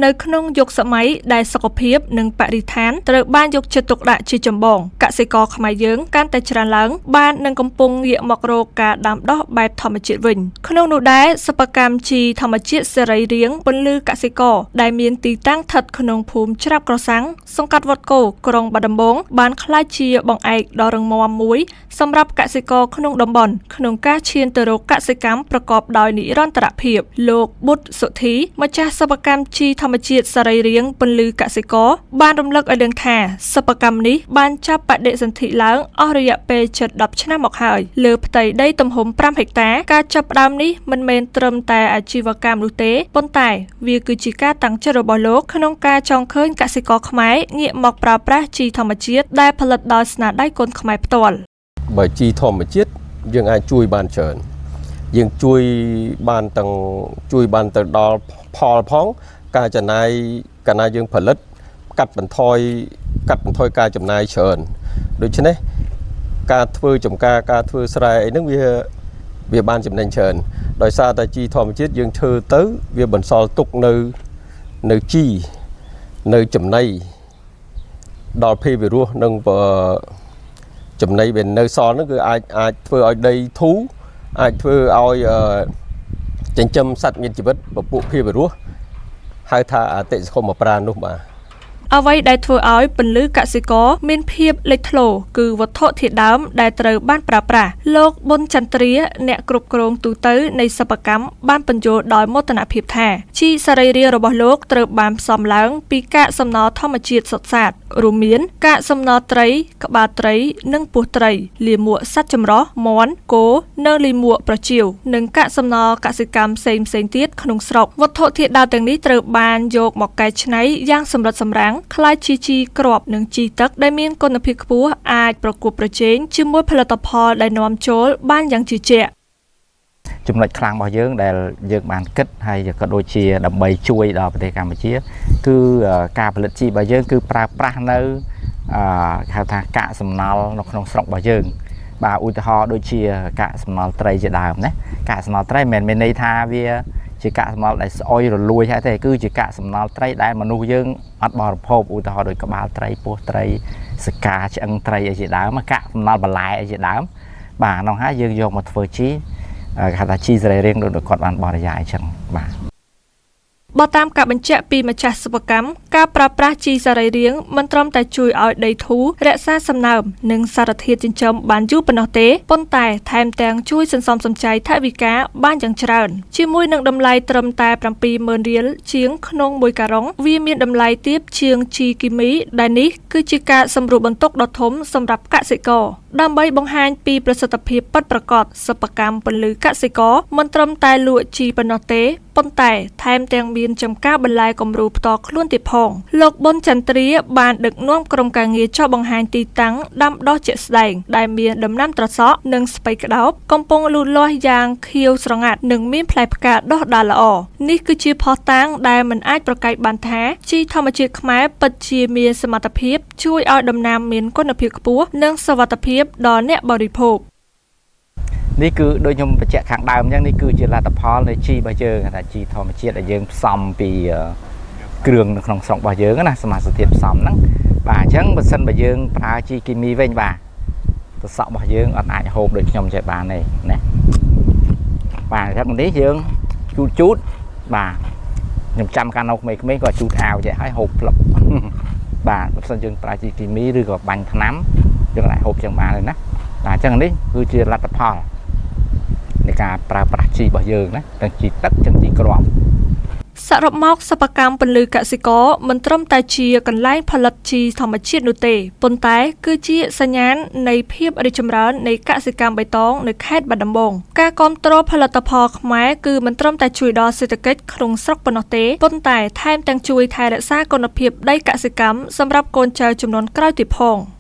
នៅក្នុងយុគសម័យដែលសុខភាពនិងបរិស្ថានត្រូវបានយកចិត្តទុកដាក់ជាចម្បងកសិករខ្មែរយើងកាន់តែច្រើនឡើងបាននឹងកំពុងងាកមករកការដាំដុះបែបធម្មជាតិវិញក្នុងនោះដែរសិប្បកម្មជីធម្មជាតិសរីរាង្គពន្លឺកសិករដែលមានទីតាំងស្ថិតក្នុងភូមិច្រាប់ក្រសាំងសង្កាត់វត្តគោក្រុងបាត់ដំបងបានក្លាយជាបង្អែកដ៏រឹងមាំមួយសម្រាប់កសិករក្នុងតំបន់ក្នុងការឈានទៅរកកសិកម្មប្រកបដោយនិរន្តរភាពលោកបុត្រសុធីម្ចាស់សិប្បកម្មជីធម្មជាតិសរីរាង្គពន្លឺកសិករបានរំលឹកឲ្យដឹងថាសិប្បកម្មនេះបានចាប់បដិសន្ធិឡើងអស់រយៈពេលជិត10ឆ្នាំមកហើយលើផ្ទៃដីទំហំ5ហិកតាការចាប់ផ្ដើមនេះមិនមែនត្រឹមតែអាជីវកម្មនោះទេប៉ុន្តែវាគឺជាការតាំងចិត្តរបស់លោកក្នុងការចង់ឃើញកសិករខ្មែរងាកមកប្រើប្រាស់ជីធម្មជាតិដែលផលិតដោយស្នាដៃកូនខ្មែរផ្ទាល់បើជីធម្មជាតិយើងអាចជួយបានច្រើនយើងជួយបានទាំងជួយបានទៅដល់ផលផងការចំណាយកាលណាយើងផលិតកាត់បន្ថយការចំណាយច្រើនដូច្នេះការធ្វើចំការការធ្វើស្រែអីហ្នឹងវាបានចំណេញច្រើនដោយសារតែជីធម្មជាតិយើងធ្វើទៅវាបន្សល់ទុកនៅជីនៅចំណីដល់ភេវីរុសនិងចំណីវានៅសល់ហ្នឹងគឺអាចធ្វើឲ្យដីធូរអាចធ្វើឲ្យចិញ្ចឹមសត្វមានជីវិតពពួកភេវីរុសហៅថាអតិសកុមប្រាណនោះបាទអ្វីដែលធ្វើឲ្យពន្លឺកសិករមានភាពលេចធ្លោគឺវត្ថុធាតុដើមដែលត្រូវបានប្រើប្រាស់លោកប៊ុនចន្ទ្រាអ្នកគ្រប់គ្រងទូទៅនៃសិប្បកម្មបានពន្យល់ដោយមោទនភាពថាជីសរីរាង្គរបស់លោកត្រូវបានផ្សំឡើងពីកាកសំណល់ធម្មជាតិសុទ្ធសាធរួមមានកាកសំណល់ត្រីក្បាលត្រីនិងពោះត្រីលាមកសត្វចម្រុះមាន់គោនិងលាមកប្រជៀវនិងកាកសំណល់កសិកម្មផ្សេងៗទៀតក្នុងស្រុកវត្ថុធាតុដើមទាំងនេះត្រូវបានយកមកកែច្នៃយ៉ាងសម្រិតសម្រាំងក្លាយជាជីគ្រាប់និងជីទឹកដែលមានគុណភាពខ្ពស់អាចប្រកួតប្រជែងជាមួយផលិតផលដែលនាំចូលបានយ៉ាងជឿជាក់ចំណុចខ្លាំងរបស់យើងដែលយើងបានគិតហើយក៏ដូចជាដើម្បីជួយដល់ប្រទេសកម្ពុជាគឺការផលិតជីរបស់យើងគឺប្រើប្រាស់នៅគេហៅថាកាកសំណល់នៅក្នុងស្រុករបស់យើងបាទឧទាហរណ៍ដូចជាកាកសំណល់ត្រីជាដើមណាកាកសំណល់ត្រីមិនមែនមានន័យថាវាជាកាកសំណល់ដែលស្អុយរលួយហើយទេគឺជាកាកសំណល់ត្រីដែលមនុស្សយើងអត់បរិភោគឧទាហរណ៍ដូចក្បាលត្រីពោះត្រីសកាឆ្អឹងត្រីអីជាដើមកាកសំណល់បន្លែអីជាដើមបាទនោះហើយយើងយកមកធ្វើជីគេហៅថាជីសរីរាង្គដូចគាត់បានបរិយាយអញ្ចឹងបាទបើតាមការបញ្ជាក់ពីម្ចាស់សិប្បកម្មការប្រើប្រាស់ជីសរីរាង្គមិនត្រឹមតែជួយឲ្យដីធូររក្សាសំណើមនិងសារធាតុចិញ្ចឹមបានយូរប៉ុណ្ណោះទេប៉ុន្តែថែមទាំងជួយសន្សំសំចៃថវិកាបានយ៉ាងច្រើនជាមួយនឹងតម្លៃត្រឹមតែ70000រៀលជាងក្នុងមួយការ៉ុងវាមានតម្លៃទាបជាងជីគីមីដែលនេះគឺជាការសម្រួលបន្ទុកដ៏ធំសម្រាប់កសិករដើម្បីបង្ហាញពីប្រសិទ្ធភាពពិតប្រាកដសិប្បកម្មពន្លឺកសិករមិនត្រឹមតែលក់ជីប៉ុណ្ណោះទេប៉ុន្តែថែមទាំងមានចំការបន្លែគំរូផ្ទាល់ខ្លួនទៀតផងលោកប៊ុនចន្ទ្រាបានដឹកនាំក្រុមការងារចុះបង្ហាញទីតាំងដាំដុះជាក់ស្ដែងដែលមានដំណាំត្រសក់និងស្ពៃក្តោបកំពុងលូតលាស់យ៉ាងខៀវស្រងាត់និងមានផ្លែផ្កាដុះដាលល្អនេះគឺជាភស្តុតាងដែលមិនអាចប្រកែកបានថាជីធម្មជាតិខ្មែរពិតជាមានសមត្ថភាពជួយឲ្យដំណាំមានគុណភាពខ្ពស់និងសុវត្ថិភាពដល់អ្នកបរិភោគនេះគឺដូចខ្ញុំបញ្ជាក់ខាងដើមអញ្ចឹងនេះគឺជាលទ្ធផលនៃជីរបស់យើងថាជីធម្មជាតិដែលយើងផ្សំពីគ្រឿងនៅក្នុងស្រុករបស់យើងណាសមាសធាតុផ្សំហ្នឹងបាទអញ្ចឹងបើសិនបើយើងប្រើជីគីមីវិញបាទត្រសក់របស់យើងអត់អាចហូបដូចខ្ញុំចេះបានទេណាបាទអញ្ចឹងនេះយើងជូតបាទខ្ញុំចាំកាលនៅក្មេងៗក៏ជូតអាវចេះហើយហូបផ្លឹបបាទបើសិនយើងប្រើជីគីមីឬក៏បាញ់ថ្នាំយើងអាចហូបចឹងបានទេណាបាទអញ្ចឹងនេះគឺជាលទ្ធផលនៃការប្រើប្រាស់ជីរបស់យើងណាទាំងជីទឹកទាំងជីគ្រាប់សរុបមកសិប្បកម្មពន្លឺកសិករមិនត្រឹមតែជាកន្លែងផលិតជីធម្មជាតិនោះទេប៉ុន្តែគឺជាសញ្ញាណនៃភាពរីកចម្រើននៃកសិកម្មបៃតងនៅខេត្តបាត់ដំបងការគាំទ្រផលិតផលខ្មែរគឺមិនត្រឹមតែជួយដល់សេដ្ឋកិច្ចក្នុងស្រុកប៉ុណ្ណោះទេប៉ុន្តែថែមទាំងជួយថែរក្សាគុណភាពដីកសិកម្មសម្រាប់កូនចៅជំនាន់ក្រោយទៀតផង។